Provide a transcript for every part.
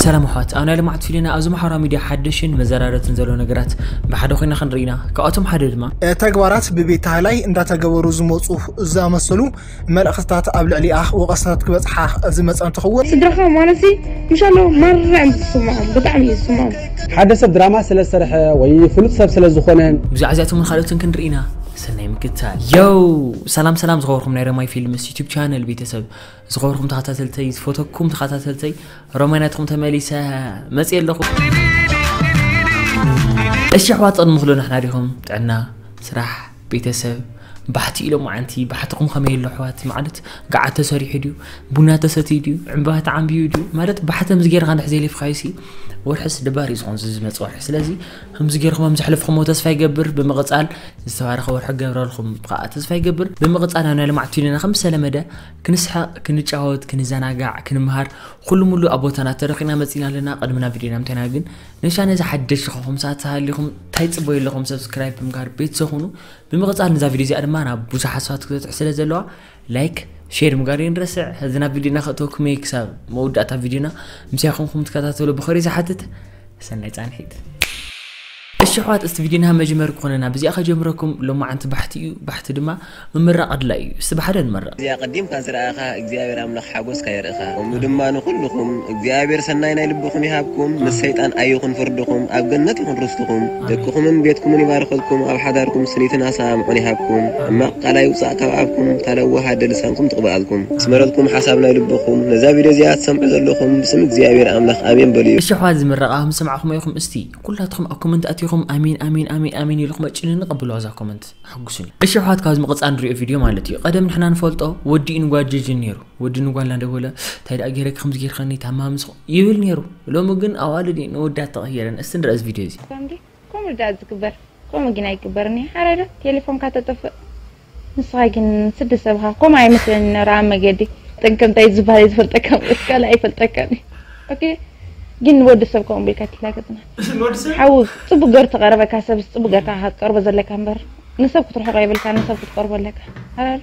ሰላም ኣሕዋት፣ ኣብ ናይ ልምዓት ፊልምና ኣብዚ ማሕበራዊ ሚድያ ሓደሽን መዘራረብትን ዘሎ ነገራት ብሓደ ኮይና ክንርኢ ኢና። ካብኣቶም ሓደ ድማ ተግባራት ብቤት ሃላይ እንዳተገበሩ ዝመፁ ዝኣመሰሉ መልእኽትታት ኣብ ልዕሊኣ ወቐሳታት ክበፅሓ ዝመፀ እንትኸውን፣ ስድራኻ ማለት ምሻሎ ማራ እዮም ዝስምዖም፣ ብጣዕሚ እዩ ዝስምዖም። ሓደ ሰብ ድራማ ስለ ዝሰርሐ ወይ ፍሉጥ ሰብ ስለ ዝኾነን ብዛዕባ እዚኣቶምን ካልኦትን ክንርኢ ኢና። ሰናይ ምክትታል። ዮው፣ ሰላም ሰላም ዝኸበርኩም ናይ ረማይ ፊልምስ ዩቲዩብ ቻነል ቤተሰብ፣ ዝኸበርኩም ተኸታተልተይ፣ ዝፈተኩም ተኸታተልተይ፣ ሮማይ ናትኩም ተመሊሰ መፅየ ኣለኹ። እሺ ኣሕዋት፣ ቅድሚ ኩሉ ንሕና ዲኹም ጥዕና፣ ስራሕ፣ ቤተሰብ፣ ባሕቲ ኢሎም መዓንቲ ባሕትኹም ከመይ ኣሎ ኣሕዋት? ማለት ገዓት ተሰሪሑ ድዩ? ቡና ተሰትዩ ድዩ? ዕምባባ ተዓምቢዩ ድዩ? ማለት ባሕቲ ከምዚ ጌርካ እንድሕር ዘይለፍኻዩሲ ወርሕስ ደባሪ እዩ ዝኾን ዝመፅ ወርሒ። ስለዚ ከምዚ ጌርኩም ከም ዘሕለፍኩሞ ተስፋ ይገብር። ብምቕፃል ዝተባረኸ ወርሒ ክገብረልኩም ከዓ ተስፋ ይገብር። ብምቕፃል ናብ ናይ ልምዓት ቪድዮና ከም ዝተለመደ ክንስሕቕ፣ ክንጫወት፣ ክንዘናጋዕ፣ ክንምሃር ኩሉ ሙሉ ኣብ ቦታና ተረኺና መፂና ኣለና። ቅድሚ ናብ ቪድዮና ምንታይና ግን ንሻ ነዚ ሓደሽ ዝኾንኩም ሰባት ተሃሊኹም እንታይ ፅበዩ ኣለኹም? ሰብስክራይብ ብምግባር ቤተሰብ ኩኑ። ብምቕፃል ነዛ ቪድዮ እዚኣ ድማ ናብ ብዙሓት ሰባት ክትበፅሕ ስለ ዘለዋ ላይክ፣ ሼር ምግባር የንረስዕ። ሕዚ ናብ ቪድዮና ከእተወኩም እየ። ክሳብ መወዳእታ ቪድዮና ምሳይ ኮንኩም ትከታተሉ ብኸሪ ዝሓትት። ሰናይ ፃንሒት። እሺ ኣሕዋት፣ እስቲ ቪድዮና መጀመሪ ክኾነና ብዚኣ ከጀምረኩም። ሎማዓንቲ ባሕቲ እዩ፣ ባሕቲ ድማ ምምራቕ ኣድላይ እዩ። እስቲ ብሓደ ንመርቕ። እዚኣ ቀዲምካ ዝረኣኻ እግዚኣብሔር ኣምላኽ ሓጎስካ የርእኻ። ከምኡ ድማ ንኹልኹም እግዚኣብሔር ሰናይ ናይ ልብኹም ይሃብኩም። ምስ ሰይጣን ኣይኹን ፍርድኹም፣ ኣብ ገነት ይኹን ርስትኹም። ደቅኹምን ቤትኩምን ይባርኸልኩም፣ ኣብ ሓዳርኩም ስኒትን ኣሰማምዑን ይሃብኩም። ሕማቕ ቃል ኣይውጻእ ካብ ኣፍኩም፣ እታ ለዋህ ኣደ ልሳንኩም ትቕብኣልኩም። ስመረልኩም ሓሳብ ናይ ልብኹም። ነዛ ቪድዮ እዚኣ ትሰምዑ ዘለኹም ብስም እግዚኣብሔር ኣምላኽ ኣሜን በልዩ። እሺ ኣሕዋት፣ ዝምረቓ ምስ ሰማዕኹም ኢኹም። እስቲ ኩላትኹም ኣብ ኮመንት ኣቲኹም ኣሜን ኣሜን ኣሜን ኣሜን ኢልኩም ኣጭንኒ ቀብልዋ እዛ ኮመንት። ኣሐጉሱኒ። እሺ ኣሕዋት፣ ካብዚ ምቕጻል ንሪኦ ቪድዮ ማለት እዩ። ቀደም ንሕና ንፈልጦ ወዲ እዩ ንጓል ጀጅን ነይሩ። ወዲ ንጓል እናደወለ እንታይ ደኣ ገይረኪ ከምዚ ጌርካኒ ታማሚ ስኹ ይብል ነይሩ። ሎሚ ግን ኣዋልድ እየን ንወዳት ተቐይረን። እስቲ ንርአ እዚ ቪድዮ እዚ። ከምዲ ከምኡ ዳ ዝግበር ከምኡ ግን ኣይግበርን እዩ። ሓራዶ ቴሌፎንካ ተጠፍእ። ንስኻ ግን ስዲ ሰብኻ ከምኡ ኣይመስለኒ ነራ ኣብ መገዲ። ጠንከምታይ ዝበሃል ዝፈልጠካ እስካለ ኣይፈልጠካን እዩ። ኦኬ፣ ግን ወዲ ሰብ ከምኡ ቢልካ ትላገጽና ሓዉ ጽቡቅ ገር ተቐረበካ ሰብ ጽቡቅ ገርካ ክትቀርቦ ዘለካ እምበር ንሰብ ክትርሕቆ የብልካ፣ ንሰብ ክትቀርቦ ኣለካ። ሓራዶ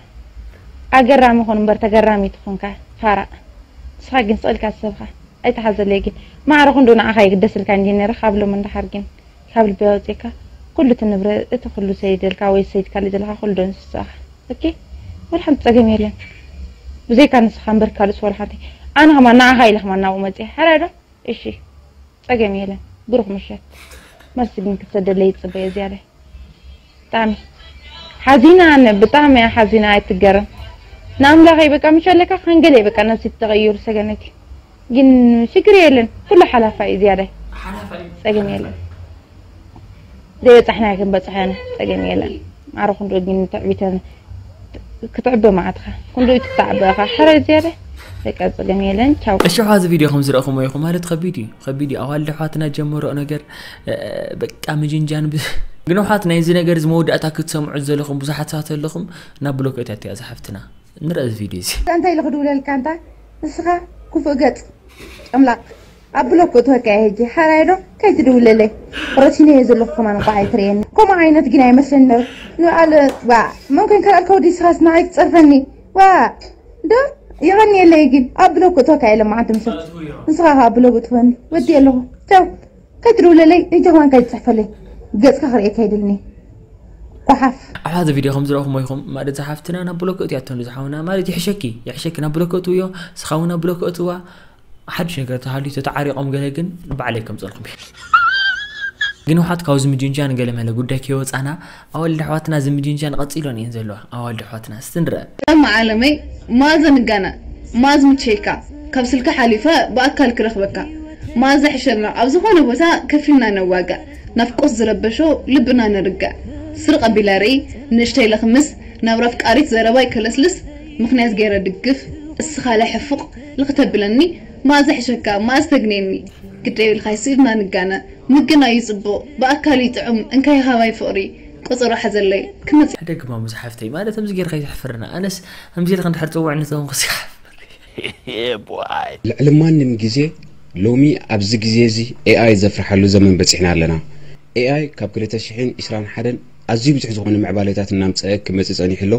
ኣገራሚ ኹን እምበር ተገራሚ ትኾንካ ፋራ። ንስኻ ግን ስቕልካ ሰብኻ ኣይተሓዘለይ ግን ማዕረ ክንዱ ንዓኻ ይግደስልካ እንጂ ነረ ካብ ሎም እንዳሓር ግን ካብ ልቢ ኣውፅእካ ኩሉ እቲ ንብረት እቲ ኩሉ ሰይደልካ ወይ ሰይድካ ልደልካ ኩሉ ዶ ንስኻ ኦኬ። ወላ ሓንቲ ፀገም የለን። ብዘይካ ንስኻ እምበር ካልእ ወላ ሓንቲ ኣነ ከማን ንዓኻ ኢለ ከማን ናብኡ መፅእ ሓራይ ዶ? እሺ፣ ፀገም የለን። ብሩኽ ምሸት። መልሲ ግን ክትሰደለይ ይፅበየ ዝያዳይ። ብጣዕሚ ሓዚና ኣነ ብጣዕሚ እያ ሓዚና ኣይትገረም። ንኣምላኸይ በቃ ምሽ ኣለካ ከንገለ በቃ ነብሲ ተቐይሩ ሰገነቲ። ግን ሽግር የለን ኩሉ ሓላፋ እዩ ዝያዳይ። ፀገም የለን። ዘይበፃሕና ክንበፅሐን ፀገም የለን። ኣረ ክንዶ ግን ትዕቢተን ክትዕበ ማዓትኻ ክንዶ ትተዓበኻ ሕራይ ዝያዳይ። በቃ ፀገም የለን ቻው። እሺ፣ እዚ ቪድዮ ከም ዝረእኹሞ ኢኹም ማለት ከቢድ እዩ። ከቢድ እዩ። ኣዋልድ ኣሕዋትና ጀመረኦ ነገር በቃ ምጅንጃን። ግን ኣሕዋት ናይዚ ነገር እዚ መወዳእታ ክትሰምዑ ዘለኹም ብዙሓት ሰባት ኣለኹም። ናብ ብሎክ እታ እቲያ ዝሓፍትና ንርኢ እዚ ቪድዮ እዚ። እንታይ ኢለ ክድውለልካ እንታ ንስኻ ክፉእ ገፅ ጨምላቕ ኣብ ብሎክ እትወካ እየ ሕጂ ሓራይ ዶ ከይትድውለለይ። ረሲነ እየ ዘለኹ ከማን እንኳ ኣይትርእየኒ ከምኡ ዓይነት ግን ኣይመስለኒ ነበረ። ንኣለ ዋ መምከን ከላልካ ወዲ ስኻስ ንዓይ ትፀርፈኒ ዋ ዶ የቐንየለይ ግን ኣብ ብሎክ እትወካ እየ ለማዓንቲ ምሸት ንስኻ ከዓ ኣብ ብሎክ እትወኒ ወዲ ኣለኹ ቻው። ከይትድውለለይ እንጂ ከማን ከይትፅሕፈለይ ገፅካ ክርእየካ ይደልኒ። ጓሓፍ። ኣብሓዚ ቪድዮ ከም ዝረእኹሞ ኢኹም ማለት ዝሓፍትና ናብ ብሎክ እትያቶ ንዝሓውና ማለት ይሕሸኪ ይሕሸኪ ናብ ብሎክ እትውዮ ስኻውን ናብ ብሎክ እትዋ ሓድሽ ነገር ተሃልዩ ተተዓሪቖም ገለ ግን ባዕለይ ከምፀልኩም እየ። ግን ውሓት ካብዚ ምጅንጃን ገለ መለ ጉዳይ ከይወፃና ኣዋልድ ኣሕዋትና እዚ ምጅንጃን ቀፂሎን እየን ዘለዋ ኣዋልድ ኣሕዋትና እስቲ ንረአ። እማ ዓለመይ ማዘ ንጋና ማዝ ምቸይካ ካብ ስልኪ ሓሊፈ ብኣካል ክረኽበካ ማዘ ሕሸልና ኣብ ዝኾነ ቦታ ከፊልና ነዋጋእ ናፍቆት ዝረበሾ ልብና ነርግዕ ስርቕ ኣቢለ ርኢ ንእሽተይ ለኽምስ ናብ ራፍቃሪት ዘረባይ ከለስልስ ምኽንያት ገይረ ድግፍ እስኻለ ሕፉቕ ልኽተብለኒ ማዘ ሕሸካ ማዝ ተግኔኒ ግደይ ኢልካ ስኢድና ንጋነ ምግናይ እዩ ጽቡቕ ብኣካል እዩ ጥዑም እንካይ ሃባይ ፍቕሪ ቆጸሮ ሓዘለይ ክመጽእ ሕደግማ ሙዝ ሓፍተይ ማለት ከምዚ ጌርካ ይትሕፍርና ኣነስ ከምዚ ኢልካ እንድሕር ጽውዕኒ ተኾንኩስ ይሓፍር። ልዕሊ ማንም ግዜ ሎሚ ኣብዚ ግዜ እዚ ኤኣይ ዘፍርሓሉ ዘመን በጺሕና ኣለና። ኤኣይ ካብ ክልተ ሽሕን ዕስራን ሓደን ኣዝዩ ብዙሕ ዝኾነ ምዕባለታት እናምፀአ ክመፅእ ፀኒሑ ኣሎ።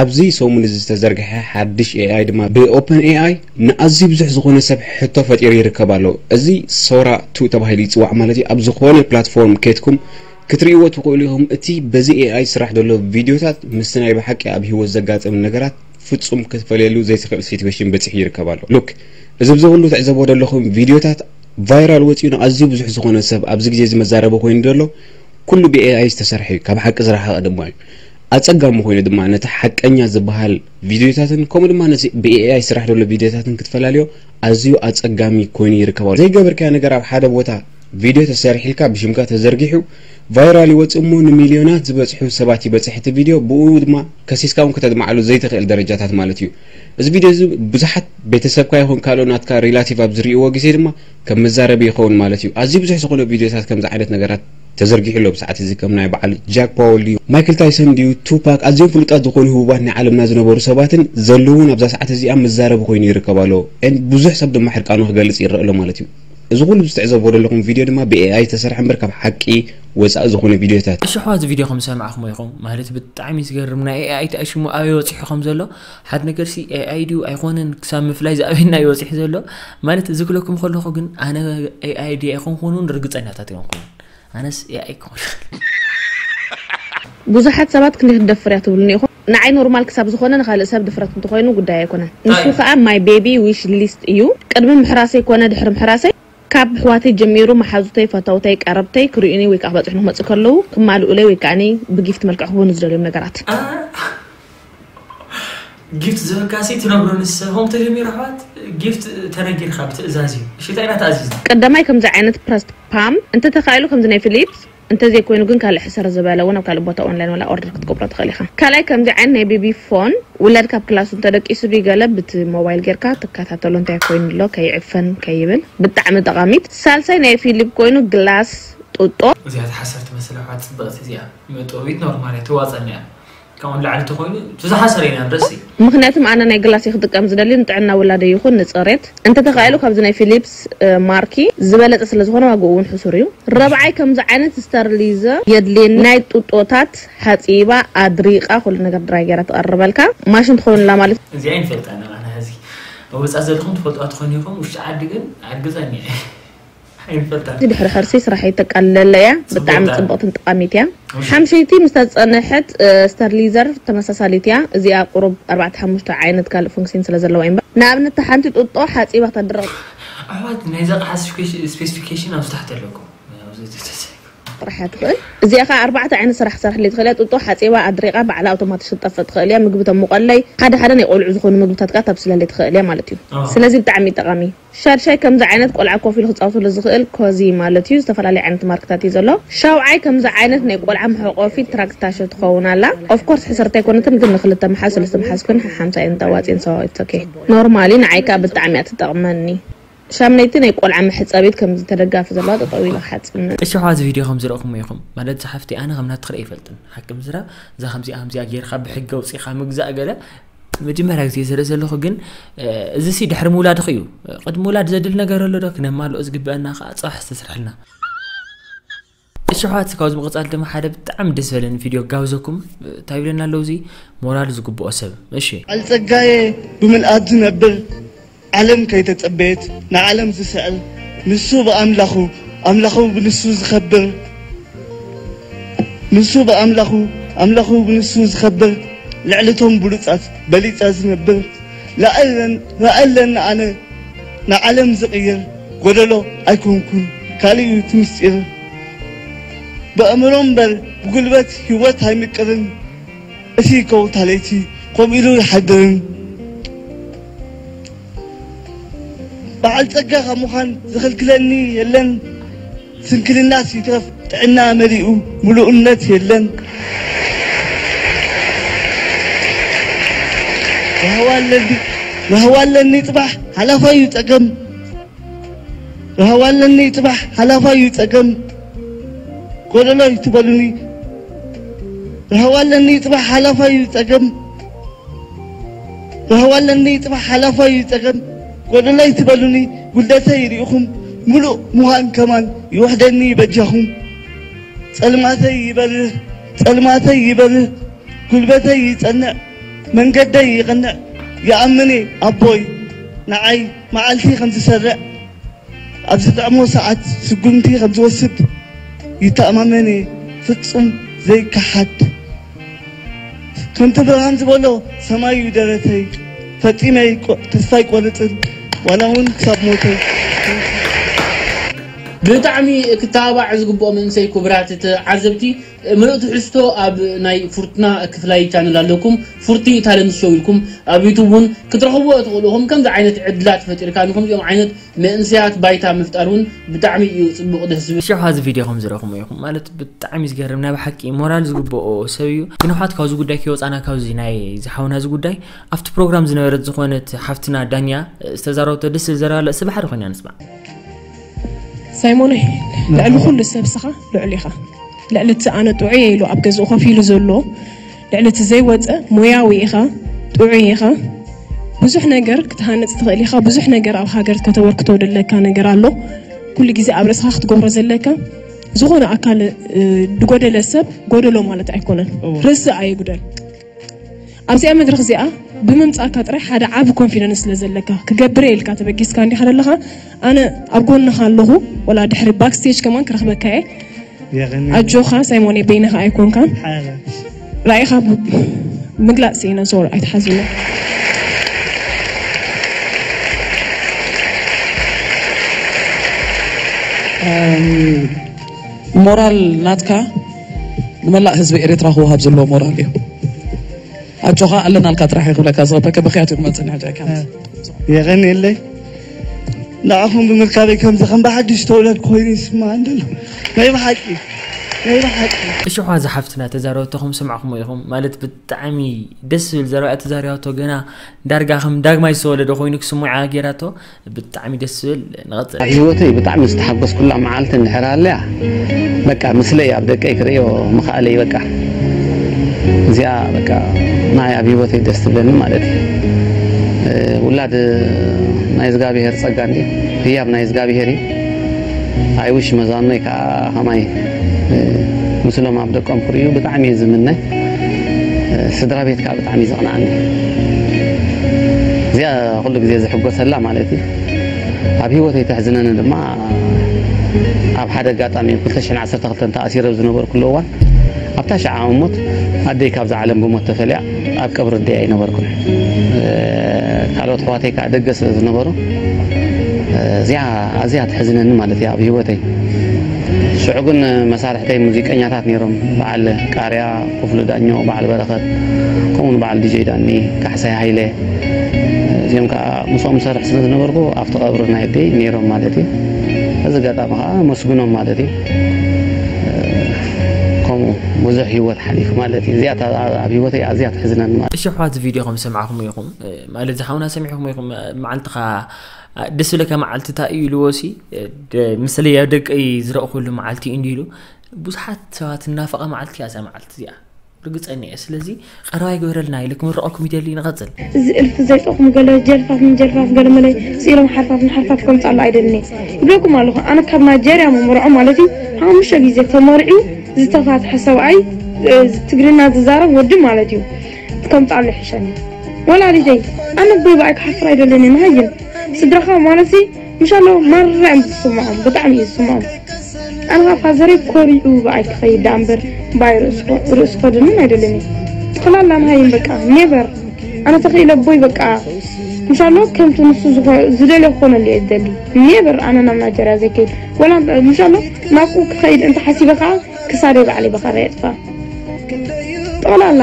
ኣብዚ ሰሙን እዚ ዝተዘርግሐ ሓድሽ ኤኣይ ድማ ብኦፐን ኤኣይ ንኣዝዩ ብዙሕ ዝኾነ ሰብ ሕቶ ፈጢሩ ይርከብ ኣሎ። እዚ ሶራ ቱ ተባሂሉ ይፅዋዕ ማለት እዩ። ኣብ ዝኾነ ፕላትፎርም ኬድኩም ክትርእይዎ ትኽእሉ ኢኹም። እቲ በዚ ኤኣይ ስራሕ ዘሎ ቪድዮታት ምስቲ ናይ ብሓቂ ኣብ ህይወት ዘጋጥም ነገራት ፍጹም ክትፈልየሉ ዘይትኽእል ሲትዌሽን በፂሑ ይርከብ ኣሎ። ሉክ፣ እዚ ብዚ ኩሉ ትዕዘቦ ዘለኹም ቪድዮታት ቫይራል ወፂኡ ንኣዝዩ ብዙሕ ዝኾነ ሰብ ኣብዚ ግዜ እዚ መዛረቢ ኮይኑ ዘሎ ኩሉ ብኤኣይ ዝተሰርሐ እዩ። ካብ ሓቂ ዝረሓቐ ድማ እዩ። ኣጸጋሚ ኮይኑ ድማ ነቲ ሓቀኛ ዝበሃል ቪድዮታትን ከምኡ ድማ ነዚ ብኤኣይ ስራሕ ዘሎ ቪድዮታትን ክትፈላልዮ ኣዝዩ ኣጸጋሚ ኮይኑ ይርከባሉ። ዘይገበርካዮ ነገር ኣብ ሓደ ቦታ ቪድዮ ተሰሪሒልካ ብሽምካ ተዘርጊሑ ቫይራል ይወጽእ እሞ ንሚልዮናት ዝበጽሑ ሰባት ይበጽሕ እቲ ቪድዮ። ብኡ ድማ ከሲስካ እውን ከተድምዓሉ ዘይትኽእል ደረጃታት ማለት እዩ። እዚ ቪድዮ እዚ ብዙሓት ቤተሰብካ ይኹን ካልኦ ናትካ ሪላቲቭ ኣብ ዝርእይዎ ግዜ ድማ ከም መዛረቢ ይኸውን ማለት እዩ። ኣዝዩ ብዙሕ ዝኾነ ቪድዮታት ከምዚ ዓይነት ነገራት ተዘርጊሑ ኣሎ። ብሰዓት እዚ ከም ናይ በዓል ጃክ ፓወል ድዩ፣ ማይክል ታይሰን ድዩ፣ ቱፓክ፣ ኣዝዮም ፍሉጣት ዝኾኑ ህቡባት ናይ ዓለምና ዝነበሩ ሰባትን ዘለውን ኣብዛ ሰዓት እዚኣ መዛረቢ ኮይኑ ይርከብ ኣሎ። And ብዙሕ ሰብ ድማ ሕርቃኑ ክገልጽ ይረአ ኣሎ ማለት እዩ። እዚ ኩሉ ዝትዕዘብዎ ዘለኹም ቪድዮ ድማ ብኤኣይ ዝተሰርሐ እምበር ካብ ሓቂ ወፃኢ ዝኾነ ቪድዮታት። እሺ ኣሕዋት፣ እዚ ቪድዮ ከም ዝሰማዕኹሞ ኢኹም ማለት ብጣዕሚ ዝገርም ናይ ኤኣይ ተኣሽሙ ኣበይ ወፂሑ ከም ዘሎ ሓደ ነገር ሲ ኤኣይ ድዩ ኣይኮነን ክሳብ ምፍላይ ዝኣበየና እዩ ወፂሑ ዘሎ ማለት እዚ ክለኩም ከለኹ ግን ኣነ ኤኣይ ድየ ኣይኮንኩን እውን ርግፀኛታት ኣይኮንኩን ኣነስ ኤኣይ ክኾን ብዙሓት ሰባት ክንደይ ክትደፍር እያ ትብሉኒ ኢኹም። ንዓይ ኖርማል ክሳብ ዝኾነ ንኻልእ ሰብ ድፍረት እንተኾይኑ ጉዳይ ኣይኮነን። ንሱ ከዓ my baby wish list እዩ። ቅድሚ ምሕራሰይ ኮነ ድሕሪ ምሕራሰይ ካብ ኣሕዋተይ ጀሚሩ መሓዙተይ፣ ፈተውተይ፣ ቀረብተይ ክርእዩኒ ወይ ከዓ ክበፅሑኒ ክመፅኡ ከለዉ ክማልኡለይ ወይ ከዓ ብጊፍት መልክዕ ክህቡኒ ዝደልዮም ነገራት። ጊፍት ዝህበካሲ ትነግሮ ንሰ ሆም ተጀሚሩ ኣሕዋት ጊፍት ተነጊርካ ብትእዛዝ እዩ እሺ እንታይ ኢና ተኣዚዝና ቀዳማይ ከምዚ ዓይነት ፕረስት ፓም እንተተኻኢሉ ከምዚ ናይ ፊሊፕስ እንተዘይኮይኑ ግን ካልእ ሕስር ዝበለ እውን ኣብ ካልእ ቦታ ኦንላይን ወላ ኦርደር ክትገብሮ ትኽእል ኢኻ ካልኣይ ከምዚ ዓይነት ናይ ቤቢ ፎን ውላድ ካብ ክላሱ እንተደቂሱ ድዩ ገለ ብቲ ሞባይል ጌርካ ትከታተሎ እንታይ ኮይኑ ኣሎ ከይዕፈን ከይብል ብጣዕሚ ጠቓሚት ሳልሳይ ናይ ፊሊፕ ኮይኑ ግላስ ጡጦ እዚኣ ትሓሰር ትመስል ኣሕዋት ፅብቕቲ እዚኣ መጥወቢት ኖርማል እያ ትዋፀኒ እያ ካብኡ ንላዕሊ ተኾይኑ እቲ ዝሓሰረ ኢና ንረሲ። ምኽንያቱም ኣነ ናይ ግላስ እየ ክጥቀም ዝደሊ ንጥዕና ውላደይ ይኹን ንፅሬት። እንተተኻኢሉ ካብዚ ናይ ፊሊፕስ ማርኪ ዝበለፀ ስለዝኾነ ዋግኡ እውን ሕሱር እዩ። ረብዓይ ከምዚ ዓይነት ስተርሊዘር የድልየኒ ናይ ጡጦታት ሓፂባ ኣድሪቃ ኩሉ ነገር ድራይ ገይራ ትቐርበልካ ማሽን ትኾንላ ማለት እዩ። እዚኣ ይንፈልጣ ኣለና ሕዚ ኣብ ወፃኢ ዘለኹም ትፈልጥዋ ትኾኑ ኢኹም ውሽጢ ዓዲ ግን ኣርግፀኒ እየ። ኣይንፈልጣን። እዚ ድሕሪ ሕርሲ ስራሐይ ተቃልለለይ እያ። ብጣዕሚ ጽብቕትን ጠቓሚት እያ። ሓምሸይቲ ምስ ተጸንሐት ስተርሊዘር ተመሳሳሊት እያ። እዚኣ ቁሩብ ኣርባዕተ ሓሙሽተ ዓይነት ካልእ ፉንክሲን ስለ ዘለዋ እምበር። ንኣብነት እታ ሓንቲ ጡጦ ሓጺባ ክተድርቕ ኣሕዋት ናይዛ ኣቕሓ ስፔሲፊኬሽን ኣብዚ ታሕቲ ኣለኩም። ኣብዚ ተተሰ- ጥራሕ እያ ትኽእል። እዚኣ ኸዓ ኣርባዕተ ዓይነት ስራሕ ክትሰርሐለይ ትኽእል እያ። ጡጦ ሓጺባ ኣድሪቓ ባዕላ ኣውቶማቲክ ክትጠፍእ ትኽእል እያ። ምግቢ ተሙቐለይ ሓደ ሓደ ናይ ቆልዑ ዝኾኑ ምግብታት ከዓ ተብስለለይ ትኽእል እያ ማለት እዩ። ስለዚ ብጣዕሚ እዩ ጠቓሚ። ሻድሻይ ከምዚ ዓይነት ቆልዓ ኮፍ ኢሉ ክፃወተሉ ዝኽእል ኮዚ ማለት እዩ ዝተፈላለዩ ዓይነት ማርክታት እዩ ዘሎ ሻውዓይ ከምዚ ዓይነት ናይ ቆልዓ መሕቆፊ ትራክታሾ ትኸውን ኣላ of course ሕስርቲ ኣይኮነትን ግን ንክልተ መሓዝ ሰለስተ መሓዝ ኮይን ሓሓምሳ እየን ተዋፅየን so it's okay normally ንዓይ ከዓ ብጣዕሚ እያ ትጠቕመኒ ሻምነይቲ ናይ ቆልዓ መሕፀቢት ከምዚ ተደጋፊ ዘለዋ ጠጠው ኢለ ክሓፅብ እሺ ኣሕዋት እዚ ቪድዮ ከም ዝረእኹሞ ኢኹም ማለት እዛ ሓፍቲ ኣነ ከም ናትኽርኢ ኣይፈልጥን ሓቂ ምስራ እዛ ከምዚኣ ከምዚኣ ጌርካ ብሕጊ ኣውፂእኻ ምግዛእ ገለ መጀመርያ ግዜ ዝርኢ ዘለኹ ግን እዚ ሲ ድሕሪ ምውላድኺ እዩ ቅድሚ ውላድ ዘድሊ ነገር ኣሎ ዶ ክነማልኦ ዝግበአና ከዓ ፅባሕ ዝተስርሐልና እሺ ኣሕዋት ካብዚ ምቕፃል ድማ ሓደ ብጣዕሚ ደስ ዝበለኒ ቪድዮ ጋብዘኩም እንታይ ይብለና ኣለዉ እዚ ሞራል ዝግብኦ ሰብ እሺ በዓል ፀጋየ ብምልኣት ዝነብር ዓለም ከይተጸበየት ንዓለም ዝስዕር ንሱ ብኣምላኹ ኣምላኹ ብንሱ ዝኸብር ንሱ ብኣምላኹ ኣምላኹ ብንሱ ዝኸብር ልዕሊ ቶም ብሉጻት በሊጸ ዝነብር ራእለን ራእለን ኣነ ንዓለም ዝቕይር ጎደሎ ኣይኮንኩን ካልእ እዩ እቲ ምስጢር ብኣእምሮ እምበር ብጉልበት ህይወት ኣይምቅርን እቲ ከውታ ለይቲ ከምኡ ኢሉ ይሓድርን በዓል ጸጋ ካብ ምዃን ዝኽልክለኒ የለን ስንክልናስ ይትረፍ ጥዕና መሊኡ ምሉእነት የለን ራህዋ ኣለኒ ራህዋ ኣለኒ ጽባሕ ሓላፋ እዩ ጸገም ራህዋ ኣለኒ ጽባሕ ሓላፋ እዩ ጸገም ጎደሎ ይትበሉኒ ራህዋ ኣለኒ ጽባሕ ሓላፋ እዩ ጸገም ራህዋ ኣለኒ ጽባሕ ሓላፋ እዩ ጸገም ጎደሎ ይትበሉኒ ጉድለተይ ርኢኹም ምሉእ ምዃን ከማን ይውሕደኒ በጃኹም ጸልማተይ ይበርህ ጸልማተይ ይበርህ ጉልበተይ ይጸንዕ መንገደይ ይቕንዕ ይኣምን እየ ኣቦይ ንዓይ መዓልቲ ከም ዝሰርዕ ኣብ ዝጥዕሞ ሰዓት ስጉምቲ ከም ዝወስድ ይተኣማመን እየ ፍጹም ዘይከሓድ ከምቲ ብርሃን ዝበሎ ሰማይ እዩ ደረተይ ፈጺመ ተስፋ ኣይቆርጽን ዋላ እውን ክሳብ ሞተይ ብጣዕሚ ክተባባዕ ዝግብኦ መንእሰይ ክቡራት ተዓዘብቲ ምሉእ ትሕዝቶ ኣብ ናይ ፉርትና ክፍላይ ቻነል ኣለኩም ፉርቲ ታለንት ሾው ኢልኩም ኣብ ዩቱብ እውን ክትረኽብዎ ትኽእሉ ኢኹም ከምዚ ዓይነት ዕድላት ፈጢርካ ንከምዚኦም ዓይነት መንእሰያት ባይታ ምፍጣር እውን ብጣዕሚ እዩ ፅቡቕ ደስ ዝብል ሽሕ እዚ ቪድዮ ከም ዝረኹም ኢኹም ማለት ብጣዕሚ ዝገርም ናይ ብሓቂ ሞራል ዝግብኦ ሰብ እዩ ግን ሓት ካብዚ ጉዳይ ከይወፃና ካብዚ ናይ ዝሓውና እዚ ጉዳይ ኣብቲ ፕሮግራም ዝነበረት ዝኾነት ሓፍትና ዳኛ ዝተዛረበቶ ደስ ዝብል ዘረባ ኣለስ ብሓደ ኮይና ንስማዕ ሳይሞነይ ልዕሊ ኩሉ ሰብ ስኻ ልዑል ኢኻ ልዕሊ እቲ ኣነ ጥዑየ ኢሉ ኣብ ገዝኡ ኮፍ ኢሉ ዘሎ ልዕሊ እቲ ዘይወፀ ሞያዊ ኢኻ ጥዑይ ኢኻ ብዙሕ ነገር ክትሃንፅ ትኽእል ኢኻ ብዙሕ ነገር ኣብ ሃገር ከተበርክቶ ዘለካ ነገር ኣሎ ኩሉ ግዜ ኣብ ርእስኻ ክትገብሮ ዘለካ ዝኾነ ኣካል ዝጎደለ ሰብ ጎደሎ ማለት ኣይኮነን ርእሲ ኣይጉደል ኣብዚኣ መድረኽ እዚኣ ብምምፃእካ ጥራይ ሓደ ዓቢ ኮንፊደንስ ስለ ዘለካ ክገብር እየ ኢልካ ተበጊስካ እንዲኻ ዘለኻ ኣነ ኣብ ጎንኻ ኣለኹ ወላ ድሕሪ ባክስቴጅ ከማን ክረኽበካ እየ ኣጆኻ ሳይሞኔ በይንኻ ኣይኮንካን ራእይኻ ምግላፅ ስኢነ ሶር ኣይትሓዝሎ ሞራል ናትካ ንመላእ ህዝቢ ኤርትራ ክወሃብ ዘለዎ ሞራል እዩ ኣጆኻ ኣለናልካ ጥራሕ ይኽብለካ ዝቐበከ ብክያት እዩ ክመፅእ ንሕጂ ኣይካንት የቐንየለይ ንዓኹም ብምርካበይ ከምዚ ከም ብሓድሽ ተወለድ ኮይኑ ይስማዕ እንደሎ ናይ ብሓቂ ናይ ብሓቂ እሽሖ እዚ ሓፍትና ተዛረበቶ ከም ሰማዕኹም ኢኹም ማለት ብጣዕሚ ደስ ዝብል ዘረባ ተዛሪባቶ ገና ዳርጋ ከም ዳግማይ ዝተወለደ ኮይኑ ክስምዓ ገይራቶ ብጣዕሚ ደስ ዝብል ንቐፅል። ኣብ ህይወተይ ብጣዕሚ ዝተሓጎስኩላ መዓልቲ እንድሕር ሃልያ በቃ ምስለይ ኣብ ደቀይ ክርእዮ ምኽኣለይ በቃ እዚኣ በቃ ንዓይ ኣብ ህይወተይ ደስ ትብለኒ ማለት እዩ። ውላድ ናይ እዝጋብሄር ጸጋ እንድዩ ህያብ ናይ እዝጋብሄር እዩ። I wish መዛኖይ ከዓ ከማይ ምስሎም ኣብ ደቆም ክርእዩ ብጣዕሚ እየ ዝምነ። ስድራ ቤት ከዓ ብጣዕሚ እዩ ዘቕንዓኒ። እዚኣ ኩሉ ግዜ ዝሕጎሰላ ማለት እዩ። ኣብ ህይወተይ ተሕዝነኒ ድማ ኣብ ሓደ ኣጋጣሚ ክልተ ሽሕን ዓሰርተ ክልተን ተኣሲረ ኣብ ዝነበርኩሉ እዋን ኣብታ ሽዓ እሙት ኣደይ ካብዛ ዓለም ብሞት ተፈልያ ኣብ ቀብሪ ኣደይ ኣይነበርኩን። ካልኦት ኣሕዋተይ ከዓ ደገ ስለ ዝነበሩ እዚኣ ኣዝያ ትሕዝነኒ ማለት እያ ኣብ ህይወተይ። ሽዑ ግን መሳርሕተይ ሙዚቀኛታት ነይሮም። በዓል ቃርያ፣ ክፍሉ ዳኘው፣ በዓል በረኸት፣ ከምኡውን በዓል ዲጀይ ዳኒ፣ ካሕሳይ ሃይለ። እዚኦም ከዓ ምስኦም ዝሰርሕ ስለ ዝነበርኩ ኣብቲ ቀብሪ ናይ ኣደይ ነይሮም ማለት እዩ። በዚ ኣጋጣሚ ከዓ ኣመስግኖም ማለት እዩ። ከምኡ ብዙሕ ህይወት ሓሊፉ ማለት እዩ። እዚኣ እታ ኣብ ህይወተይ ኣዝያ ትሕዝነኒ ማለት እዩ። እሺ ኣሕዋት እዚ ቪድዮ ከም ዝሰማዕኹሞ ኢኹም ማለት እዚ ሓውና ሰሚዕኹሞ ኢኹም መዓልትኻ ደስ ዝብለካ መዓልቲ እንታይ እዩ ኢልዎ ሲ ምስለይ ኣብ ደቀይ ዝረእኹሉ መዓልቲ እዩ እንዲ ኢሉ ብዙሓት ሰባት እናፈቐ መዓልቲ እያ እዛ መዓልቲ እዚኣ ርግፀኛ እየ ስለዚ ቀረባ ይግበረልና ኢለ ክምርቐኩም ይደሊ ንቐፅል እዚ እልፊ ዘይጠቕሙ ገለ ጀልፋፍ ምን ጀልፋፍ ገለ መለ ስኢሎም ሓርፋፍ ንሓርፋፍ ከምፃሉ ኣይደልን እየ ይብለኩም ኣለኹ ኣነ ካብ ናይጀርያ መመርዖ ማለት እዩ ሓሙሽተ ግዜ ተመርዕዩ ዝተፋትሐ ሰብኣይ ትግርኛ ዝዛረብ ወዲ ማለት እዩ ከምፃሉ ይሕሸኒ ወላዲተይ ኣነ ኣቦይ ብኣይ ክሓፍር ኣይደልን እየ መሃይም ስድራኻ ማለት ምሻሎ ማራ እዮም ዝስምዖም ብጣዕሚ እዩ ዝስምዖም ኣነ ፋዘረይ ኮሪዑ ብኣይ ክኸይድ ደኣ እምበር ብኣይ ርእሱ ከድንን ኣይደልን እዩ ጠቕላላ መሃይም በቃ ኔቨር ኣነ ተኽኢለ ኣቦይ በቃ ምሻሎ ከምቲ ንሱ ዝደልዮ ክኾነሉ እየ ዝደሊ ኔቨር ኣነ ናብ ናይጀርያ ዘይከይድ ወላ ምሻሎ ናብኡ ክኸይድ እንተሓሲበ ከዓ ክሳደይ ባዕለይ ብኻራ የጥፋ ጠቕላላ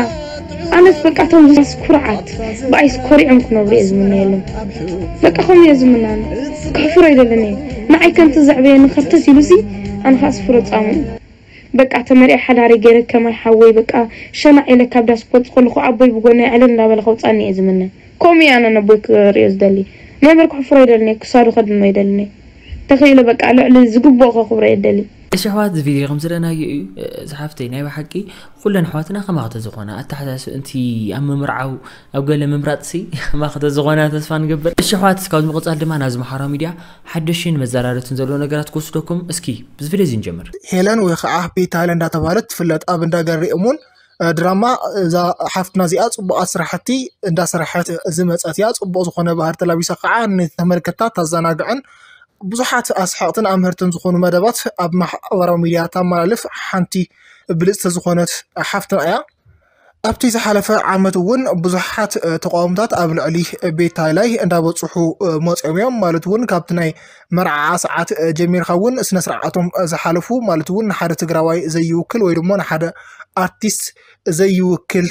ኣነስ በቃ እቶም ዝስ ኩርዓት ብኣይስ ኮሪዖም ክነብሩ እየ ዝምነየሎም በቃ ከምኡ እየ ዝምናን ክሕፍሮ ኣይደልን እየ ንዓይ ከምቲ ዘዕበየኒ ከርተት ኢሉሲ ኣነ ከዓ ስፍሮ ፃሙ በቃ ተመሪዐ ሓዳሪ ገይረ ከማይ ሓወይ በቃ ሸናዕ ኢለ ካብ ዳስ ክወፅእ ከለኹ ኣቦይ ብጎነይ ዕልል እንዳበለ ከውፃኒ እየ ዝምነ ከምኡ እየ ኣነ ነቦይ ክሪኦ ዝደሊ ነበር ክሕፍሮ ኣይደልን እየ ክሳዱ ከድኖ ኣይደልን እየ ተኽኢለ በቃ ልዕሊ ዝግብኦ ከኽብሮ እየ ዝደሊ እሺ ኣሕዋት እዚ ቪድዮ ከም ዝረኣናዮ እዩ ዝሓፍተይ ናይ ብሓቂ ኩለን ኣሕዋትና ከማኽተ ዝኾና ኣተሓሳስብ እንቲ ኣብ ምምርዓው ኣብ ገለ ምምራፅሲ ከማኽተ ዝኾና ተስፋ ንገብር እሺ ኣሕዋት እስካብ ዝምቕፃል ድማ ናዚ ማሓራዊ ሚድያ ሓደሽን መዘራረብትን ዘለዎ ነገራት ክወስደኩም እስኪ ብዚ ቪድዮ እዚ ንጀምር ሄለን ወይ ከዓ ቤታለ እንዳተባህለት ትፍለጥ ኣብ እንዳ ገሬ እሙን ድራማ እዛ ሓፍትና እዚኣ ፅቡቃት ስራሕቲ እንዳሰራሐት ዝመፀት እያ። ፅቡቅ ዝኾነ ባህሪ ተላቢሳ ከዓ ንተመልከትታ ታዘናግዕን ብዙሓት ኣስሓቅትን ኣምህርትን ዝኾኑ መደባት ኣብ ማሕበራዊ ሚድያ ተመላልፍ ሓንቲ ብልፅቲ ዝኾነት ሓፍትና እያ። ኣብቲ ዝሓለፈ ዓመት እውን ብዙሓት ተቃውምታት ኣብ ልዕሊ ቤት ሃይላይ እንዳበፅሑ መፅኦም እዮም። ማለት እውን ካብቲ ናይ መርዓ ሰዓት ጀሚርካ እውን ስነ ስርዓቶም ዝሓለፉ፣ ማለት እውን ንሓደ ትግራዋይ ዘይውክል ወይ ድማ ንሓደ ኣርቲስት ዘይውክል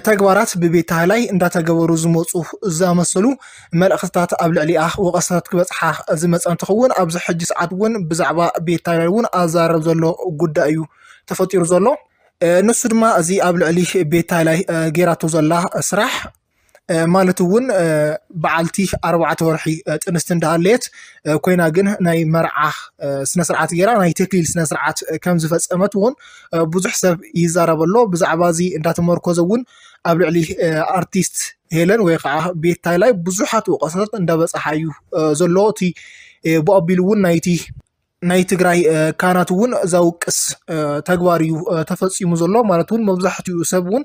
ተግባራት ብቤት ሃይላይ እንዳተገበሩ ዝመፁ ዝኣመሰሉ መልእኽትታት ኣብ ልዕሊኣ ወቐሳታት ክበፅሓ ዝመፀ እንትኸውን፣ ኣብዚ ሕጂ ሰዓት እውን ብዛዕባ ቤት ሃይላይ እውን ኣዛረብ ዘሎ ጉዳይ እዩ ተፈጢሩ ዘሎ። ንሱ ድማ እዚ ኣብ ልዕሊ ቤት ሃይላይ ጌራቶ ዘላ ስራሕ፣ ማለት እውን በዓልቲ ኣርባዕተ ወርሒ ጥንስቲ እንዳሃለየት ኮይና ግን ናይ መርዓ ስነስርዓት ጌራ ናይ ተክሊል ስነስርዓት ከም ዝፈፀመት እውን ብዙሕ ሰብ ይዛረብ ኣሎ። ብዛዕባ እዚ እንዳተመርኮዘ እውን ኣብ ልዕሊ ኣርቲስት ሄለን ወይ ከዓ ቤት ሃይላይ ብዙሓት ወቀሳታት እንዳበፅሓ እዩ ዘሎ። እቲ ብኣቢሉ እውን ናይቲ ናይ ትግራይ ካህናት እውን ዘውቅስ ተግባር እዩ ተፈፂሙ ዘሎ። ማለት እውን መብዛሕትኡ ሰብ እውን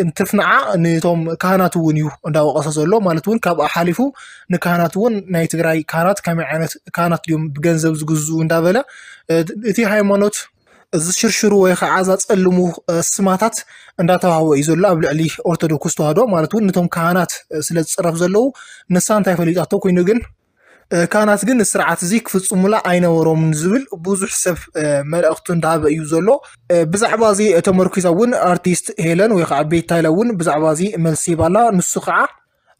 እንትፍንዓ ንቶም ካህናት እውን እዩ እንዳወቀሰ ዘሎ። ማለት እውን ካብኣ ሓሊፉ ንካህናት እውን ናይ ትግራይ ካህናት ከመይ ዓይነት ካህናት ድዮም ብገንዘብ ዝግዝኡ እንዳበለ እቲ ሃይማኖት ዝሽርሽሩ ወይ ከዓ ዘፀልሙ ስማታት እንዳተዋህቦ እዩ ዘሎ ኣብ ልዕሊ ኦርቶዶክስ ተዋህዶ። ማለት እውን ነቶም ካህናት ስለ ዝፅረፍ ዘለዉ ንሳ እንታይ ፈሊጣቶ ኮይኑ ግን ካህናት ግን ንስርዓት እዚ ክፍፅሙላ ኣይነበሮምን ዝብል ብዙሕ ሰብ መልእኽቱ እንዳሃበ እዩ ዘሎ። ብዛዕባ እዚ ተመርኪዛ እውን ኣርቲስት ሄለን ወይ ከዓ ቤት ሃይላይ እውን ብዛዕባ እዚ መልሲ ሂባላ። ንሱ ከዓ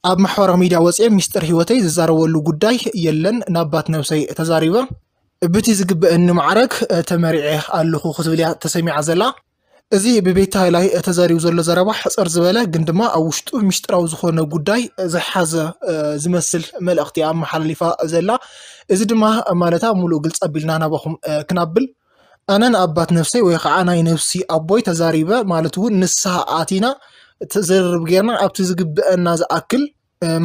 ኣብ ማሕበራዊ ሚድያ ወፅኤ ሚስጥር ህይወተይ ዝዛረበሉ ጉዳይ የለን፣ ናባት ነብሰይ ተዛሪበ ብቲ ዝግበአኒ ማዕረግ ተመሪዐ ኣለኹ ክትብል እያ ተሰሚዓ ዘላ። እዚ ብቤት ሃይላይ ተዛሪቡ ዘሎ ዘረባ ሕፅር ዝበለ ግን ድማ ኣብ ውሽጡ ሚስጥራዊ ዝኾነ ጉዳይ ዝሓዘ ዝመስል መልእኽቲ ኣመሓላሊፋ ዘላ። እዚ ድማ ማለታ ሙሉእ ግልፂ ኣቢልና ናባኹም ክናብል ኣነን ኣባት ነፍሰይ ወይ ከዓ ናይ ነፍሲ ኣቦይ ተዛሪበ ማለት እውን ንስሓ ኣቲና ዝርርብ ጌርና ኣብቲ ዝግበአና ዝኣክል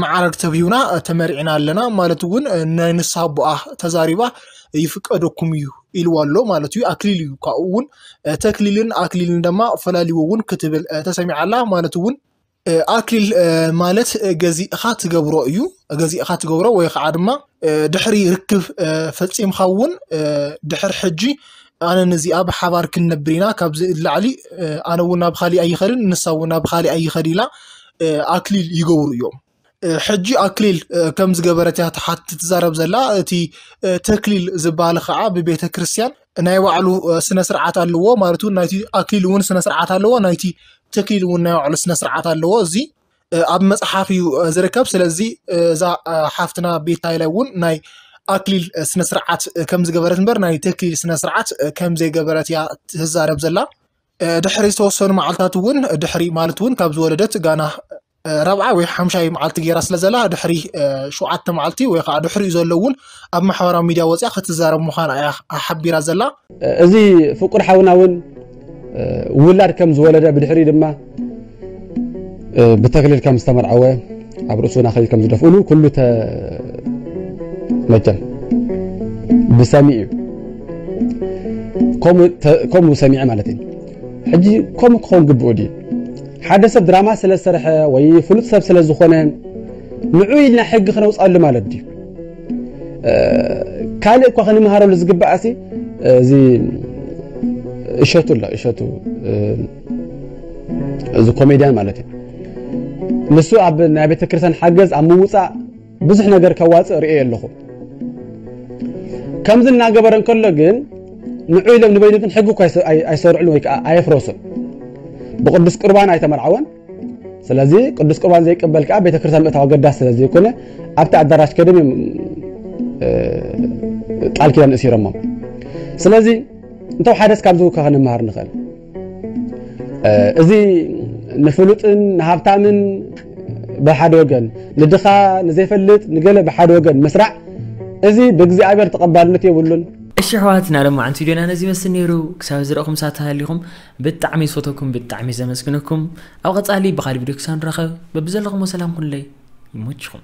ማዕረግ ተብሂውና ተመሪዕና ኣለና ማለት እውን ናይ ንስሓ ኣቦኣ ተዛሪባ ይፍቀደኩም እዩ ኢልዋ ኣሎ ማለት እዩ። ኣክሊል እዩ ካብኡ እውን ተክሊልን ኣክሊልን ድማ ፈላሊዎ እውን ክትብል ተሰሚዓላ ማለት እውን ኣክሊል ማለት ገዚእኻ ትገብሮ እዩ። ገዚእኻ ትገብሮ ወይ ከዓ ድማ ድሕሪ ርክብ ፈፂምካ እውን ድሕር ሕጂ ኣነ ነዚኣ ብሓባር ክንነብር ኢና ካብዚ ላዕሊ ኣነ እውን ናብ ካሊእ ኣይኸድን ንሳ እውን ናብ ካሊእ ኣይኸድ ኢላ ኣክሊል ይገብሩ እዮም። ሕጂ ኣክሊል ከም ዝገበረት እያ ትሓት ትዛረብ ዘላ። እቲ ተክሊል ዝበሃል ከዓ ብቤተ ክርስቲያን ናይ ባዕሉ ስነ ስርዓት ኣለዎ ማለት እውን ናይቲ ኣክሊል እውን ስነ ስርዓት ኣለዎ ናይቲ ተክሊል እውን ናይ ባዕሉ ስነ ስርዓት ኣለዎ። እዚ ኣብ መፅሓፍ እዩ ዝርከብ። ስለዚ እዛ ሓፍትና ቤት ሃይላይ እውን ናይ ኣክሊል ስነ ስርዓት ከም ዝገበረት እምበር ናይ ተክሊል ስነ ስርዓት ከም ዘይገበረት እያ ትዛረብ ዘላ። ድሕሪ ዝተወሰኑ መዓልታት እውን ድሕሪ ማለት እውን ካብ ዝወለደት ጋና ራብዓ ወይ ሓምሻይ መዓልቲ ገይራ ስለ ዘላ ድሕሪ ሸውዓተ መዓልቲ ወይ ከዓ ድሕሪኡ ዘሎ እውን ኣብ ማሕበራዊ ሚድያ ወፅያ ክትዛረብ ምዃና እያ ሓቢራ ዘላ። እዚ ፍቁር ሓውና እውን ውላድ ከም ዝወለደ ብድሕሪ ድማ ብተክሊል ከም ዝተመርዓወ ኣብ ርእሱ ናኸይ ከም ዝደፍእሉ ኩሉ መቸም ብሰሚዕ እዩ። ከምኡ ሰሚዐ ማለት እዩ። ሕጂ ከምኡ ክኸውን ግብኡ ድዩ? ሓደ ሰብ ድራማ ስለ ዝሰርሐ ወይ ፍሉጥ ሰብ ስለ ዝኾነ ንዑ ኢልና ሕጊ ክነውፅኣሉ ማለት ድዩ? ካልእ እኳ ክንምሃረሉ ዝግባእ ሲ እዚ እሸቱ ኣሎ እሸቱ እዚ ኮሜድያን ማለት እዩ። ንሱ ኣብ ናይ ቤተክርስትያን ሓገዝ ኣብ ምውፃእ ብዙሕ ነገር ከዋፅእ ርእየ ኣለኹ። ከምዚ እናገበረ እንከሎ ግን ንዑ ኢሎም ንበይኑ ግን ሕጊ እኳ ኣይሰርዕሉን ወይ ከዓ ኣየፍረሱን። ብቅዱስ ቁርባን ኣይተመርዓወን። ስለዚ ቅዱስ ቁርባን ዘይቅበል ከዓ ቤተክርስትያን ምእታው ኣገዳሲ ስለ ዘይኮነ ኣብቲ ኣዳራሽ ከደም እዮም ቃል ኪዳን እሲሮሞም። ስለዚ እንተው ሓደስ ካብዚ እኳ ክንመሃር ንኽእል። እዚ ንፍሉጥን ንሃብታምን ብሓደ ወገን፣ ንድኻ ንዘይፈልጥ ንገለ ብሓደ ወገን ምስራዕ እዚ ብእግዚኣብሔር ተቐባልነት የብሉን። እሺ ኣሕዋት፣ ናይ ሎማዓንቲ ቪድዮና ነዚ ይመስል ነይሩ። ክሳብ ዝረእኹም ሳተሃሊኹም ብጣዕሚ ዝፈተኩም፣ ብጣዕሚ ዘመስግነኩም። ኣብ ቀጻሊ ብኻልእ ቪድዮ ክሳብ ንራኸብ በብዘለኹሞ ሰላም ኩለይ ይመችኹም።